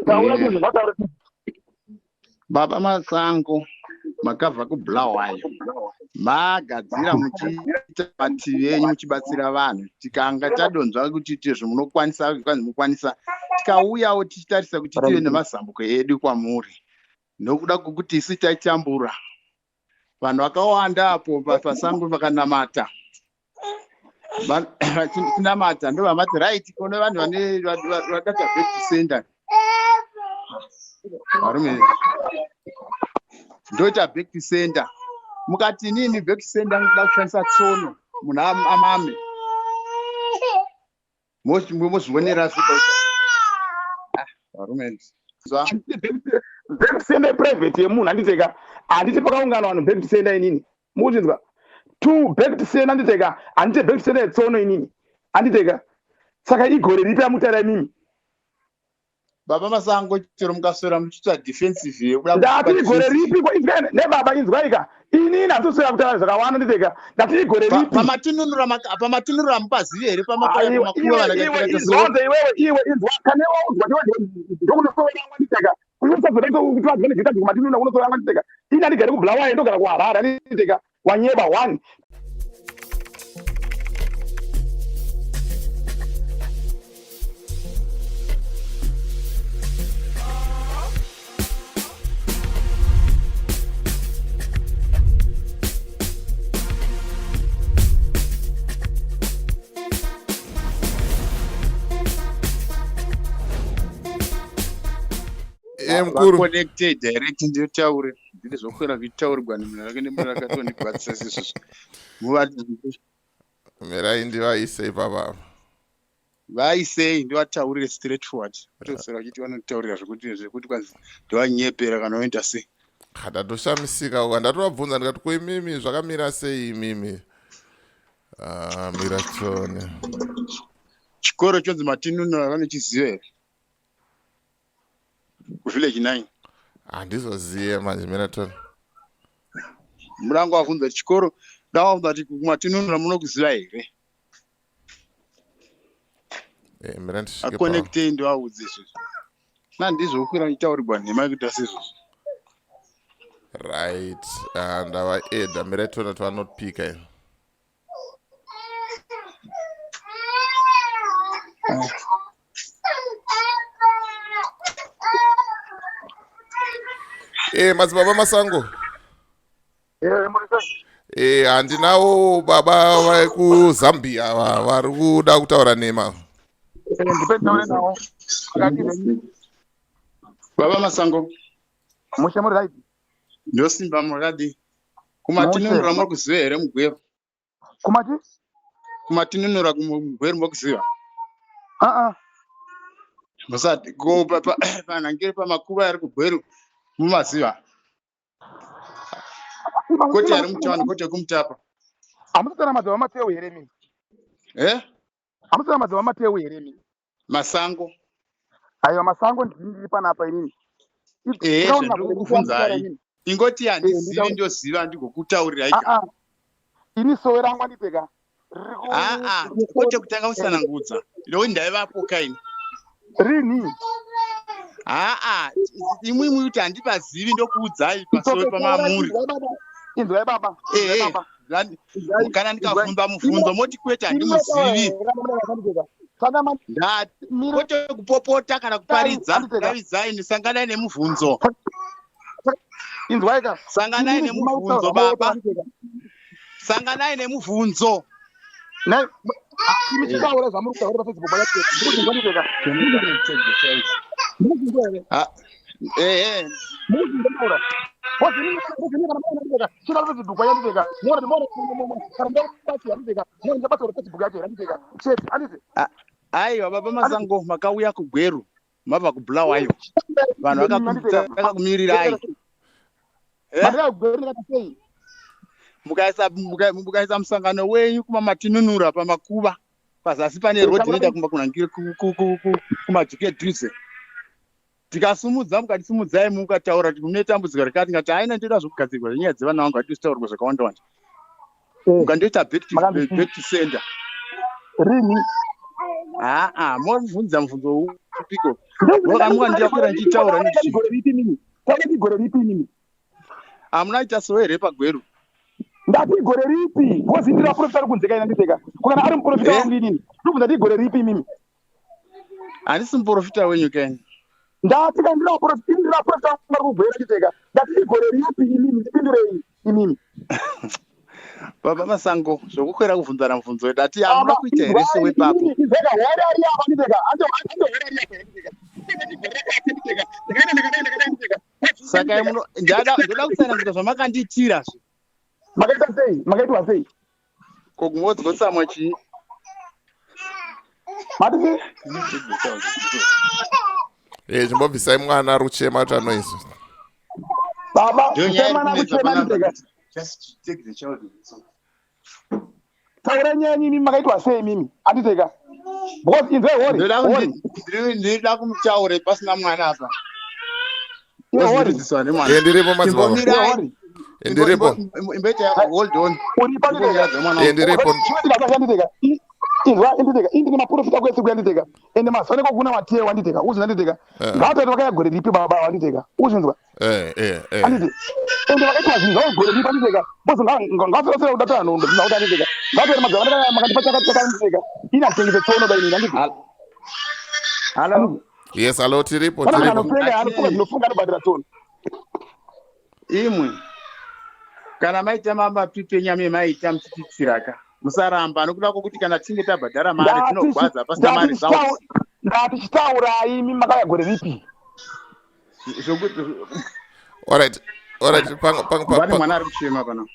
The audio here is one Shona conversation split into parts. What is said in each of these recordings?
Taura chinhu, ngataure. Baba Masango, makabva kuBulawayo, magadzira muchiita mativi enyu muchibatsira vanhu. Tikanga tadonzva kuti tizvo munokwanisa, kwanzi mukwanisa, tikauyawo tichitarisa kuti tive nemazambuko edu kwamuri, nokuda kwokuti isu taitambura. Vanhu vakawanda apo pasango vakanamata, vachinamata ndovamati right kune vanhu vane vadata back to sender. Varume, ndoita back to sender. Mukati inini back to sender ndoda kushandisa tsono, munhu amame. Mozvionera zvika. Varume. Back to sender private yemunhu, handiteka. Handiti pakaungana vanhu back to sender inini. Mukuzvinzwa? Two back to sender, handiteka. Handiti back to sender yetsono inini. Handiteka. Saka igore ripi amutaura imimi? Baba Masango, chero mukaswera muchiita defensive yekuda. Ndati igore ripi ko? Inzwai nebaba, inzwaika. Inini handisoswera kutaura zvakawanda, nditeka. Ndati igore ripi? Pamatinunura, pamatinunura mupazivi here? Pamakuva. Inzwanze iwewe, iwe inzwa kane waudzwa ndokunosoverangwa, nditeka. Unosazoda kuti vadvantage kumatinunura kunosoverangwa, nditeka. Ini handigari kuBulawayo, ndogara kuHarare, nditeka. Wanyeba one. Mukuru. Connected direct, ndinotaure ndine zvokwera kuitaurirwa nemunhu rake nemunhu rakatondigwadzisa sezvozvo muvati. Mirai ndivaise ipapa. Vaisei ndivataurire straight forward, vatosera vachiti vanotaurira zvekuti kwanzi ndovanyepera kana oenda sei. Ndatoshamisika uka ndatovabvunza ndikati, ko imimi zvakamira sei imimi? Ah, mira tione. Chikoro chonzi Matinunura vanochiziva here kuVillage 9? Handizoziye manje, mira tione. Murango wabvunza chikoro, ndavabvunza kuti kuMatinunura munokuziva here? Mira ndisvike. Aconnectei ndivaudze izvozvo. Nandizvokwira ndichitaurirwa nhema yekuita seizvozvo. Right, ndavaedha. Mira tione kuti vanopika ini. Madzibaba Masango. Handinawo baba vekuZambia vari kuda kutaura nema. Baba Masango. Mushe, muri right? Ndosimba, makadi? KuMatinunura makuziva here muGweru? Kumati? KuMatinunura muGweru makuziva? Aa. Musati ko panhangiri pamakuva ari kuGweru mumaziva? Kwete ari mutaundi, kwete kuMutapa. Hamusitana madzibaba Mateu here mimi? Eh? Hamusitana madzibaba Mateu here mimi? Masango. Aiwa, Masango ndini, ndiri panapa inini. Ehe, zvandiri kukubvunzai, ingoti handizivi, ndoziva ndigokutaurirai. Aa, ini sowe rangu anditeka. Aa, kwete kutanga kusanangudza, ndokuti ndaivapo kaini. Rini? Aa, imwimwi kuti handipazivi, ndokuudzai pasowe pamamuri. Inzwai baba. Ehe, kana ndikabvunza mubvunzo moti kwete handimuzivi. Ndati kwete kupopota kana kuparidza, davidzai, sanganai nemubvunzo. Inzwaika. Sanganai nemubvunzo baba, sanganai nemubvunzo. Imi chitaura zvamuri kutaura paFacebook pakateka. Ehe. Ndikuzinzwa. Chira Facebook yanditeka. Mora mora kana ndabati yanditeka. Mora ndabati Facebook yacho yanditeka. Chete anditi. Aiwa baba Masango, makauya kuGweru mabva kuBulawayo, vanhu vakakumirirai. Mandika kuGweru ndakati sei? Mukaisa musangano wenyu kumaMatinunura pamakuva pazasi pane rodhi inoenda kumba kunhangire kuMajuke dhuze, tikasumudza, mukatisimudzai, mukataura kuti mune dambudziko rakati, ngati haina, ndoda zvokugadzirwa zvenyaya dzevana vangu, hatisi zvakawanda wanda, mukandoita back to sender. Rini? Aa, mobvunza mubvunzo upiko? Wakamuka ndichakwira ndichitaura nekuti Gore ripi mimi? Takati gore ripi mimi? Hamuna kuita sowe here paGweru? Ndati gore ripi? Because ndiri vaprofita ari kunze kaina nditeka. Kana ari muprofita Eh? wangu inini. Ndobvunza ndati gore ripi mimi? Handisi muprofita wenyu kaini. Ndati kana ndiri vaprofita, ndiri vaprofita wangu ari kugwera nditeka. Ndati igore ripi imimi? Ndipindurei imimi. Baba Masango, zvokukwira kubvunzana mubvunzo ndati hamuna kuita here sowe papo? Izwai hore ari apa nditeka. Ando ando hore ari apa nditeka. Ndati gore rakati nditeka. Ndakaenda ndakadai ndakadai nditeka. Saka ndoda kutsanangura zvamakandiitira zve. Makaita sei? Makaitwa sei? Ko kumodzotsamwa chii? Mati sei? Chimbobvisai mwana ari kuchema kuti anoizwa. Baba, Ndiyo nyaya iri kuchema kunetsa nakuchema panapa. nditeka. Just take the child. Taura nyaya mimi makaitwa sei mimi? Anditeka. Because inzwai hore. Ndoda Hore. ndinoda kumutaure pasina mwana apa. Iwe hore. Wozidzidziswa nemwana. Ndiripo madzibaba. Iwe Chimbomirai. hore. Ndiripo. Imboita hold on. Uri panditeka. Imbonyaradza mwana wangu. Ndiripo. Nditeka. Inzwa nditeka. Indi maprofita kwese kuya nditeka. Ende mazuva neko kuna matewa nditeka. Uzinza nditeka. Ngavataure vakaya gore ripi baba wanditeka. Uzinzwa. Anditi. Ende vakaitwa zvinhu zvavo gore ripi anditeka. Because ngavasarasira kudatana nhondo dzina kuti anditeka. Ngavataure madzibaba ndakaya makandipa chakati chakati anditeka. Ini handitengese tsono da inini anditi. Hello. Yes, hello, tiripo, Pana munhu tiripo. anopenga anofunga zvinofunga anobhadhara tsono. Imwe. Kana maita mapipi enyama emaita muchititsiraka. Musaramba nokuda kwokuti kana tichinge tabhadhara mari tinogwadza pasina mari results. Ndati chitaurai imi makauya gore ripi? Zvokuti Alright. Alright, pang pang pane pang. mwana ari kuchema pano.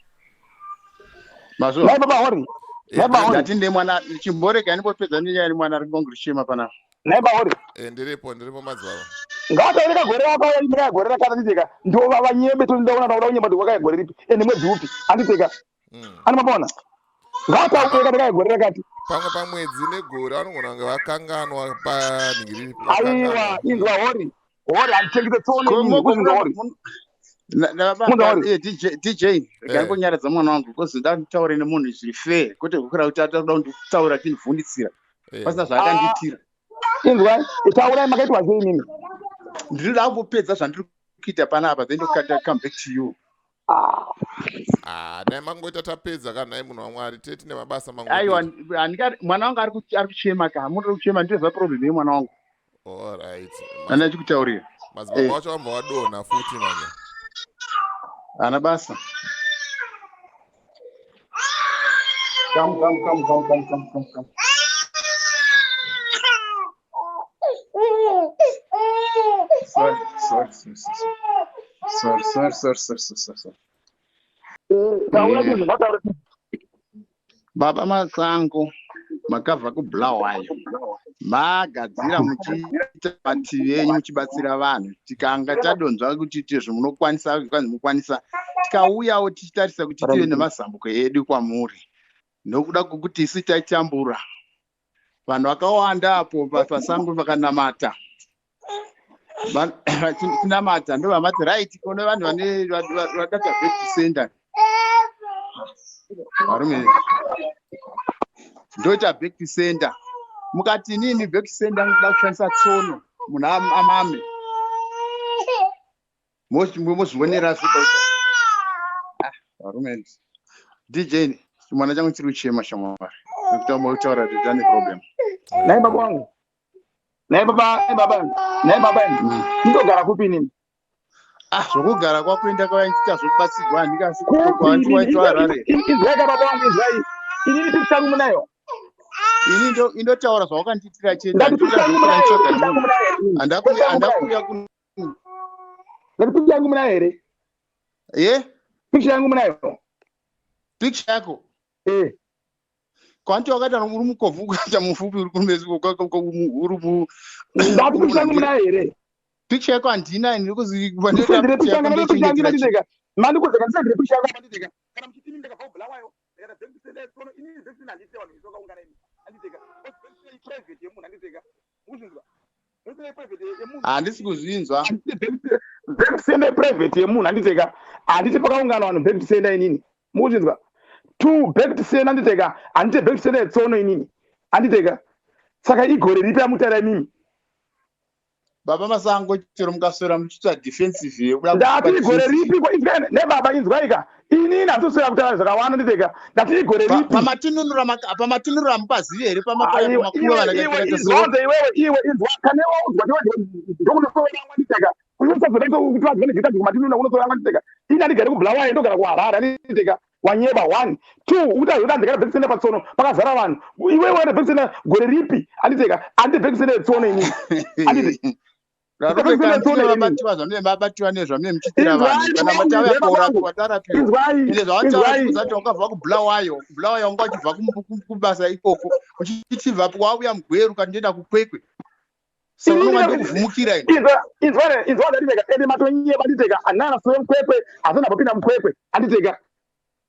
Mazvo. Nhai baba hori. Nhai baba hori. Ndati ndine mwana chimborega ndipopedza nenyaya yemwana ari kunge kuchema panapa. Nhai baba hori. Ndiripo, ndiripo madzibaba. Ngavataure kagore rakauya imi makauya gore rakati anditeka. Ndova vanyembe tondaona ndakuda kunyemba kuti wakauya gore ripi. Ende mwedzi upi anditeka. Ani mapaona? Ngavataure kati kaya gore rakati. Pamwe pamwedzi negore vanogona kunge vakanganwa panhingiri. Aiwa, inzwa hori. Hori handitengese tsono inini. Kuzinzwa hori. Munhu wari. DJ regai ndimbonyaradza mwana wangu because ndanditaure nemunhu zviri fair kwete kukwira kuti atakuda kunditaura achindivhunditsira pasina zvaakandiitira. Inzwai, taurai makaitwa sei imimi? Ndinoda kungopedza zvandiri kuita panapa then ndokata come back to you. Ah, dai mangoita tapedza kana nhai munhu waMwari tete nemabasa mangu. Aiwa, handingati mwana wangu ari kuchema ka muri kuchema ndinoziva problem yemwana wangu. Alright. Ana chikutaurira. Madzibaba wacho vambva vadonha futi manje. Hana basa. Come, come, come, come, come, come, come, come. Sorry, sorry, sorry, sorry, sorry, sorry, sorry, sorry, sorry, sorry. Taura chinhu, ngataura. Baba Masango, makabva kuBulawayo magadzira muchiita mativi enyu muchibatsira vanhu tikanga tadonzva kuti tizvo munokwanisa kwanzi mukwanisa tikauyawo tichitarisa kuti tive nemazambuko edu kwamuri nokuda kwokuti isu taitambura vanhu vakawanda apo pasango vakanamata vachinamata ndobva mati right kune vanhu vane vadata back to sender varume ndoita back to sender mukati inini back to sender ndoda kushandisa tsono munhu amame mozvionera varume. DJ, chimwana changu chiri kuchema shamwari nekuti kutaura kuti tane problem. Nhai baba wangu. Nhai baba, nhai baba. Nhai baba. Ndogara kupi inini? Ah, zvokugara kwakuenda kwavaita zvokubatsirwa handingasi Kupi inini? kwawaitwa Harare. Inzwai ka baba wangu, inzwai. Inini picha yangu munayo. Ini indotaura zvawakandiitira chete. Ndati picha yangu munayo. Picha yangu munayo inini. Handakuuya ku Ndati picha yangu munayo here? Ye. Picha yangu munayo. Picture yako? Eh. Kwanti wakaita uri mukovhu ukaita mufupi uri kumbezi uri mu Ndati picha yangu munayo here? Picture yako handina ini kuzi Ndisendere picha yangu, ndati picha yangu nditeka. Mandikudzeka ndisendere picha yangu nditeka. Kana muchitini ndakabva kuBulawayo, ndakata back to sender tsono inini back to sender handite vanhu vakaungana imi. Handiteka. Back to sender private yemunhu handiteka. Muzvinzwa. Back to sender private yemunhu. Handisi kuzvinzwa. Back to sender private yemunhu handiteka. Handiti pakaungana vanhu back to sender inini. Muzvinzwa. Two back to sender handiteka. Handite back to sender tsono inini. Handiteka. Saka igore ripi amutaura imimi? Baba Masango, chero mukaswera muchiita defensive yekuda. Ndati igore ripi nebaba, inzwaika, inini handisoswera kutaura zvakawanda, nditeka ndati igore ripi. Pamatinunura mupazivi here? Pamapainzwanze iwewe, iwe inzwa, kane waudzwa ndokunosoverangwa, nditeka unosazoda kuti vazvane kumatinunura unosoverangwa, nditeka ini handigari kuBulawayo, ndogara kuHarare, anditeka. Wanyeba one two, ukuti azodanzikana back sender patsono pakazara vanhu. Iwewe wane back sender gore ripi? Anditeka andi back sender yetsono inini, anditi? Vabatiwa zvamunenge mabatiwa nezvamunenge muchiitira vanhu, kana matauya korapiwa, tarapiwa. Ende zvavataura, wakabva kuBulawayo, kuBulawayo wanga uchibva kubasa ikoko, uchichibva wauya muGweru, kati ndoenda kuKwekwe, saka unongandokuvhumukira. Inzwa, inzwa, ndanditeka ende matonyeba, nditeka handina sowe muKwekwe, hazina mbopinda muKwekwe, anditeka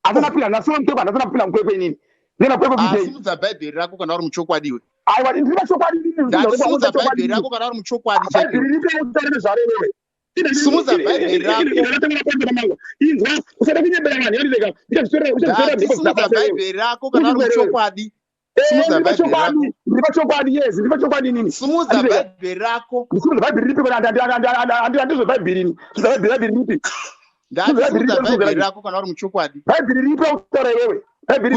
hazina pinda nasowe muKwekwe, handasina kupinda muKwekwe inini, ndina Kwekwe kuitei? Simudza bhaibheri rako kana uri muchokwadi iwe. Aiwa, ndiri pachokwadi. Ndasimudza bhaibheri rako kana uri muchokwadi. Bhaibheri ripi utaure nezvaro iwewe? Simudza bhaibheri rako. Inzwa, usada kunyebera vanhu, yanditeka. Simudza bhaibheri rako kana uri muchokwadi. Simudza bhaibheri rako. Ndiri pachokwadi, yes, ndiri pachokwadi inini. Simudza bhaibheri rako. Ndisimudza bhaibheri ripi? Handizvo bhaibheri ini. Simudza bhaibheri, bhaibheri ripi? Ndasimudza bhaibheri rako kana uri muchokwadi. Bhaibheri ripi akutaura iwewe? Bhaibheri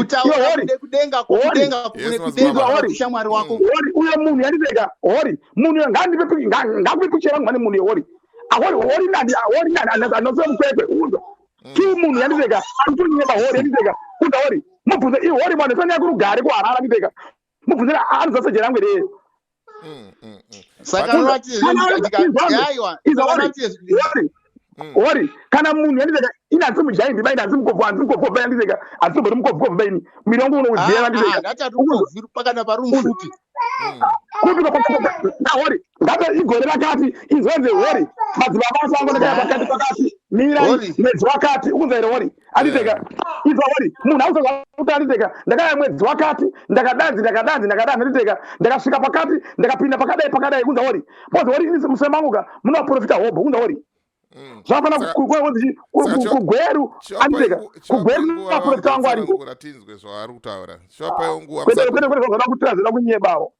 kudenga, kudenga, kudenga, shamwari wako. Hori, uyo munhu, yanditeka, hori munhu uyo ngandipe, ngakupe picha rangu mane munhu yehori, hori, hori nandi, hori nandi anosiwa muKwekwe unzwa ki munhu, yanditeka, arikutonyepa hori, yanditeka, unza hori, mubvunze ihori mwana sanya kurugare kuHarara, anditeka, mubvunze anoza seje rangu here. Saka hori, kana munhu, yanditeka, ini handisi mujaindi bai, handisi mukobvu, handisi mukobvu bai, anditeka, handisi mukobvu kobvu bai, miri wangu unouziva, anditeka. Pakana pari mufupi. Kupi nahori ngati igore rakati inzwanze hori madzibaba asango ndakaya pakati pakati mirai mwedzi wakati, ukunza here hori? Anditeka, inzwa hori, munhu auzokuti, anditeka, ndakaya mwedzi wakati, ndakadanzi, ndakadanzi, ndakadanzi, anditeka, ndakasvika pakati, ndakapinda pakadai pakadai, kunza hori bozi hori ini musemanguka munovaprofita hobho, kunza hori. Zvafana kuGweru, anditeka, kuGweru vaprofita vangu ariko. Tinzwe zvaari kutaura, chivapawo nguva. Kwete, kwete, kwete, zvada kutira zvida kunyebawo.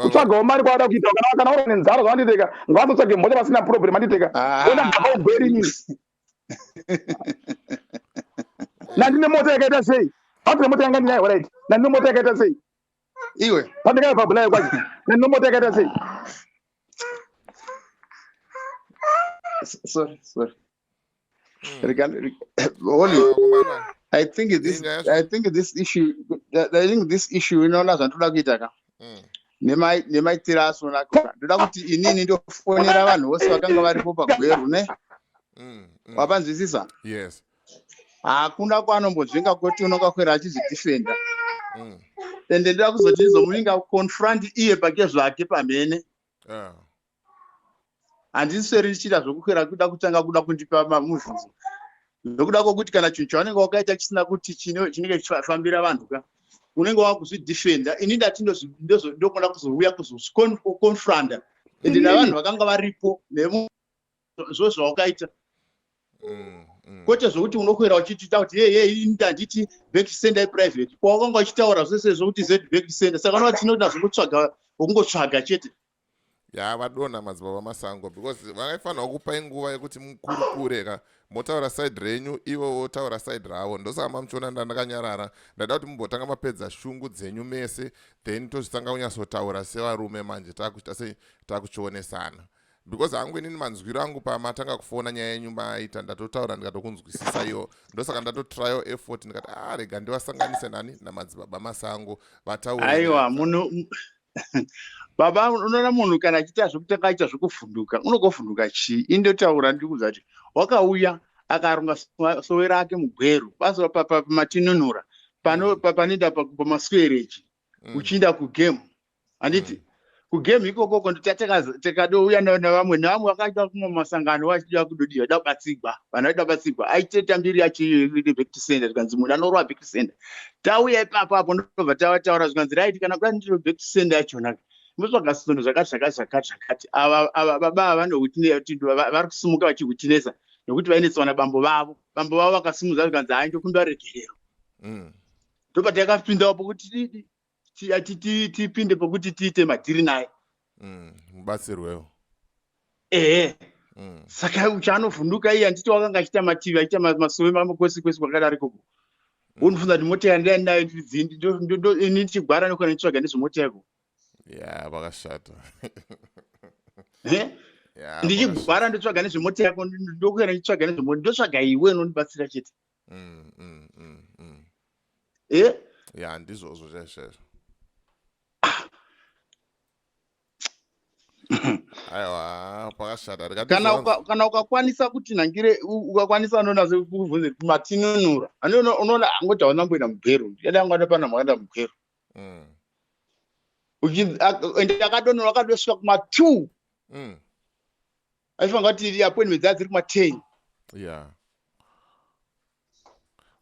Kutsvagawo mari kwavada kuita, kana uri nenzara zvavanditeka, ngavatotsvage mota pasina problem, anditeka, ona ndabva kuGweru inini, nandine mota yakaita sei? Atine mota yanga ndinayo, right, nandine mota yakaita sei? Iwe. Pandakabva Bulawayo kwacho, nandine mota yakaita sei? Sorry, sorry. Holy, I think this issue inoona zvandoda kuita ka nemaitiro asona, ndoda kuti inini ndofonera vanhu vose vakanga varipo paGweru ne. Wapanzwisisa? Yes. Hakuna kwaanombozvinga kuti unongakwera achizvidefenda. Ende ndoda kuzoti izomuvinga confront iye pake zvake pamhene. Handisweri ndichiita zvokukwera kuda kutanga kuda kundipa mubvunzo, nokuda kwokuti kana chinhu chaunenge wakaita chisina kuti chinenge chichifambira vanhu ka, unenge wakuzvidefenda. Ini ndati ndokona kuzouya kuzoconfronta ende navanhu vakanga varipo nezvo zvawakaita, kwete zvokuti unokwera uchitiita kuti hey, hey, ini ndanditi back sender private, kwawakanga uchitaura zvese zvokuti z back sender. Saka unova tinoda zvokutsvaga, wokungotsvaga chete. Ya, vadonha madzibaba Masango, because vaifanirwa kupai nguva yekuti mukurukure ka, motaura side renyu, ivo votaura side ravo. Ndosaka mamuchiona ndandakanyarara, ndada kuti mumbotanga mapedza shungu dzenyu mese, then tozvitanga kunyatsotaura sevarume. Manje takuita sei? Takuchionesana, because hangu inini manzwiro angu pamatanga kufona nyaya yenyu maita ndatotaura ndikatokunzwisisa iyo. Ndosaka ndatotryo effort, ndikati a ah, rega ndivasanganise nani namadzibaba Masango vataure. Aiwa, munhu baba, unoona munhu kana achiita zvekutanga aita zvekuvhunduka, unogovhunduka chii? Indotaura, ndikuudza kuti wakauya akaronga sowe rake muGweru pamatinunura panoenda pamasquereji uchiinda kugame, handiti? Kugame ikokoko tikadouya navamwe navamwe vakaita kumwe masangano, vachida kudodiwa, da kubatsigwa, vanhu vaida kubatsigwa, aiteta mbiri yacho back to sender, tikanzi munhu anorova back to sender. Tauya ipapo apo, ndobva tavataura, zvikanzi right, kana kuda ndiro back to sender yachona, motsvaga zvinhu zvakati zvakati zvakati zvakati. Ava baba ava vari kusimuka vachihwitinesa nekuti vainetswa nabambo vavo. Bambo vavo vakasimudza, zvikanzi hai, ndokumbira regerero. Ndobva takapindawo pokuti tipinde pokuti tiite madhiri naye. Mubatsirwewo. Ehe. Saka chanovhunduka iye handiti wakanga achiita mativi achiita masowe makwese kwese kwakadaro ikoko. Unofunga kuti mota yandinayo ini ndichigwara nokana nditsvaga nezvemota yako. Ya, vakashata. Ndichigwara ndotsvaga nezvemota yako, ndokuenda ndichitsvaga nezvemota, ndotsvaga iwe unondibatsira chete. Ya, ndizvozvo chaizvo. Aiwa, pakashata. Kana ukakwanisa kuti nangire, ukakwanisa unoona sekubvunze matinunura. Unoona angoti hauna kumboenda mugweru. Ndida angada pana makaenda mugweru. Ende akadonora akadosvika kuma 2. Aifanira kuti appointment dzaa dziri kuma 10. Yeah.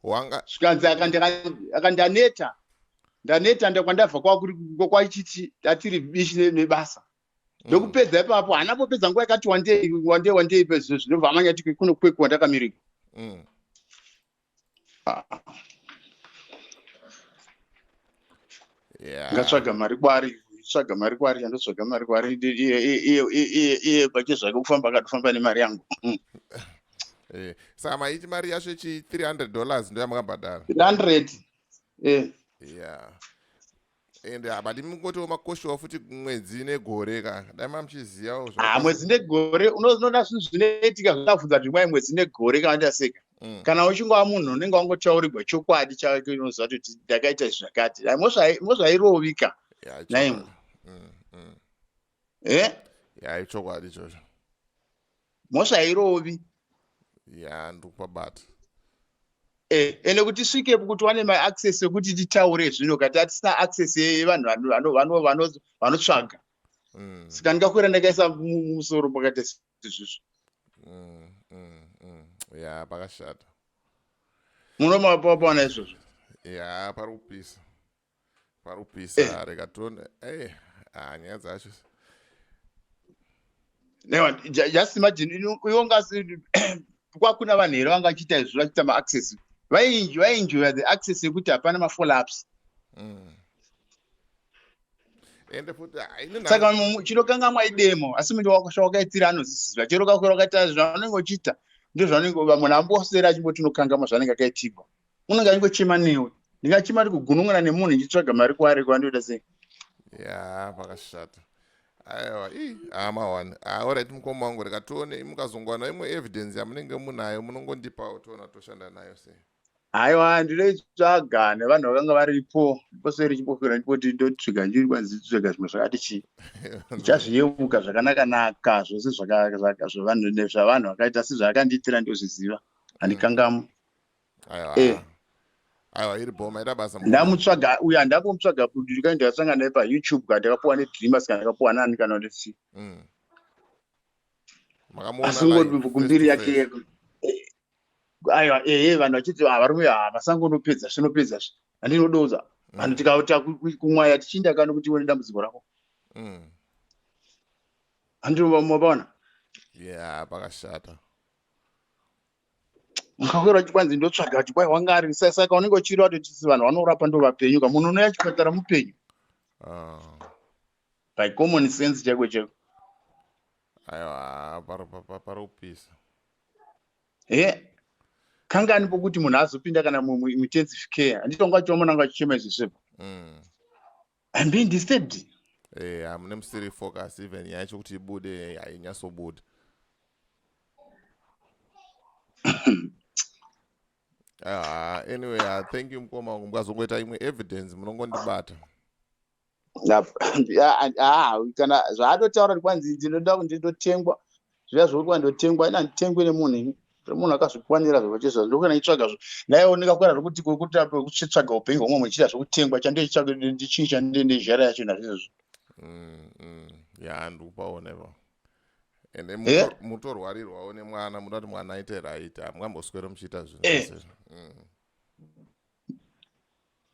Wanga zvikanzi akandaneta. Ndaneta ndakwandabva kwakuri kwaichiti atiri bishi nebasa. Ndokupedza ipapo haana kupedza nguva yakati wandei wandei wandei pezvo zvinobva amanya kuti kuno kwekwa ndakamirika. Ngatsvaga mari kwari, tsvaga mari kwari, ndotsvaga mari kwari, iye pache zvake kufamba akatofamba nemari yangu. Saka maiti mari yacho ichi $300 ndo yamakabhadhara. 300. Yeah. Ende apa ndimungotiwo makoshowa futi mwedzi negore ka. Dai mamuchiziyawo zva. Mwedzi negore unoona zvinhu zvinoitika zvakabvunza kuti mwai mwedzi negore kana ndaseka. Kana uchingova munhu unenge wangotaurirwa chokwadi chake unoziva kuti ndakaita izvi zvakati. Ai, mozvairovika. Ya, Nai. chokwadi. Ya, ichokwadi ichocho. Mozvairovi. Ya, ndikupabata. Ende kuti tisvikepo kuti wane ma-access ekuti titaure zvino, kati hatisina access yevanhu vanotsvaga. Saka ndingakwira ndakaisa mumusoro pakati izvizvo. Ya, pakashata. Munomapaona izvozvo? Ya, pari kupisa. Pari kupisa, rega tione. Nyaya dzacho. Newa, just imagine, iwe ungasi kwakuna vanhu here vanga vachiita izvo vachiita ma-access. Vaenjoya the access yekuti hapana ma-follow-ups. Ende futi, ini Saka chinokangamwa idemo, asi munhu wakaitira anozviziva. Chero kakwira wakaita zvaunenge uchiita, ndozvaunenge munhu amboswera achimboti unokangamwa zvaanenge akaitirwa. Unenge achingochema newe. Ndingachema ndi kugunun'una nemunhu ndichitsvaga mari kwaari kwandoita sei? Ya, pakashata. Aiwa, maone. Alright, mukoma wangu, rega tione mukazongowana imwe evidence yamunenge munayo, munongondipawo toona toshanda nayo sei. Aiwa, ndinoitsvaga nevanhu vakanga varipo. Ndiposwere ndichimbokwira ndimboti ndotsvaga ndikwanzi tsvaga zvimwe zvakati chii. Ndichazviyeuka zvakanaka-naka zvose zvavanhu vakaita sezvaakandiitira ndozviziva. Handikangamwi. Aiwa. Aiwa, iri boma, ita basa mukoma. Ndamutsvaga uyu, handambomutsvaga kuti ndikaenda ndakasangana naye paYouTube kana ndakapuwa neDreamers kana ndakapuwa nani kana kuti chii. Makamuona Asi ngoti live, kumbiri face to yake face. Aiwa, vanhu vachiti, varume, masango unopedza, zvinopedza zvi. Handinodoza. Vanhu tikaita kumwaya tichiinda kano kuti ione dambudziko rako. Handinomaona. Yeah, pakashata. Mukakwira kwanzi ndotsvaga kuti kwai wanga ari saka unenge uchireva kuti vanhu vanorapa ndo vapenyu ka, munhu unouya chipatara mupenyu. By common sense chako chako. Aiwa, pari kupisa. Kangani pokuti munhu azopinda kana mu-intensive care, handiti wanga uchiona anga achichema izvi zvepo. I'm being disturbed. Hamune musiri focus, even nyaya yacho kuti ibude hainyatsobuda. Anyway, thank you mukoma wangu, mukazongoita imwe evidence munongondibata. Kana zvaatotaura kuti kwanzi ndinoda ndindotengwa, zviya zvokuti ndotengwa, ina handitengwi nemunhu ini. Munhu akazvikwanira zvavachizva, ndokana itsvaga zvo. Ndaioneka kwera zvokuti kwekuti kuchitsvaga upenyu hwomwe muchiita zvokutengwa, chandochitsvaga ndichii chandinezhara yacho nazvizvozvo. Ya, ndikupaona ipapo. Ende mutorwarirwawo nemwana, munoda kuti mwana aite right, hamungamboswere muchiita zvinhu zvese.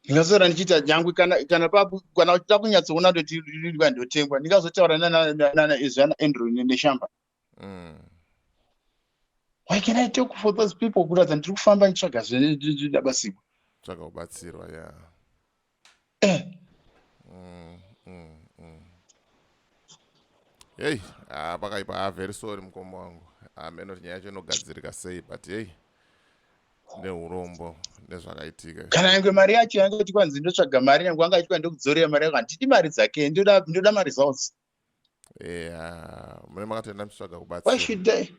Ndingaswera ndichiita nyangwe kana papo, kana uchida kunyatsoona ndoti ndotengwa, ndingazotaura nana izvi ana Andrew neShamba. Why can I talk for those people kuratidza ndiri kufamba ndichitsvaga zvedabatsirwa? Tsvaga kubatsirwa, ya. Hey, ah, pakaipa. Ah, very sorry mukoma wangu. Hameno kuti nyaya yacho inogadzirika sei, but hey, neurombo nezvakaitika. Kana yange mari yacho yange kuti kwanzi ndotsvaga mari yangu, anga achikwa ndokudzorera mari yangu, handidi mari dzake, ndoda maresults. Yeah, mune makatoenda muchitsvaga kubatsira. Why should I?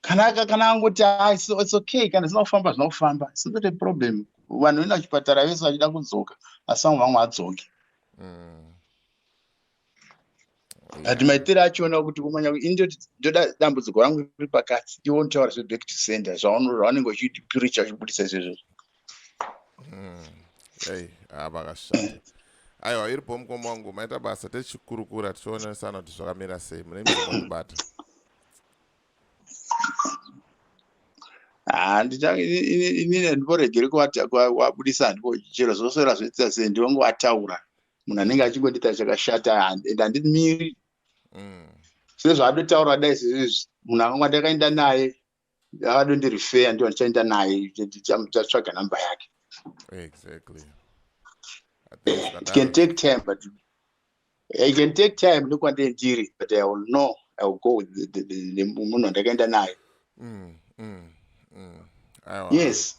Kana angoti, ah, it's okay, kana zvisina kufamba, zvina kufamba, it's not a problem. Vanhu venda kuchipatara vese vachida kudzoka, asi vamwe vamwe vadzoki. But maitiro achiona kuti kumanya indoti ndoda dambudziko rangu riri pakati, iwe unotaura zveback to sender, zvaunenge uchipiricha uchibudisa izvozvo. Ei, ah, vakashata. Aiwa, iripo mukoma wangu, maita basa, tichikurukura tichionesana kuti zvakamira sei. Mune muzokundibata. Inini handimboregeri kuwabudisa, handimbo chero zvoswera zvoita sei, ndinongovataura. Munhu anenge achingondiita chakashata and handimiri. Sezvaadotaura dai sezvizvi, munhu akanga ndakaenda naye akadondirifeya, ndiwo ndichaenda naye, tichatsvaga namba yake. I think It can take time, but it can take time nekwandee ndiri, but I will know, I will go with the munhu wandakaenda naye. Aiwa. Yes.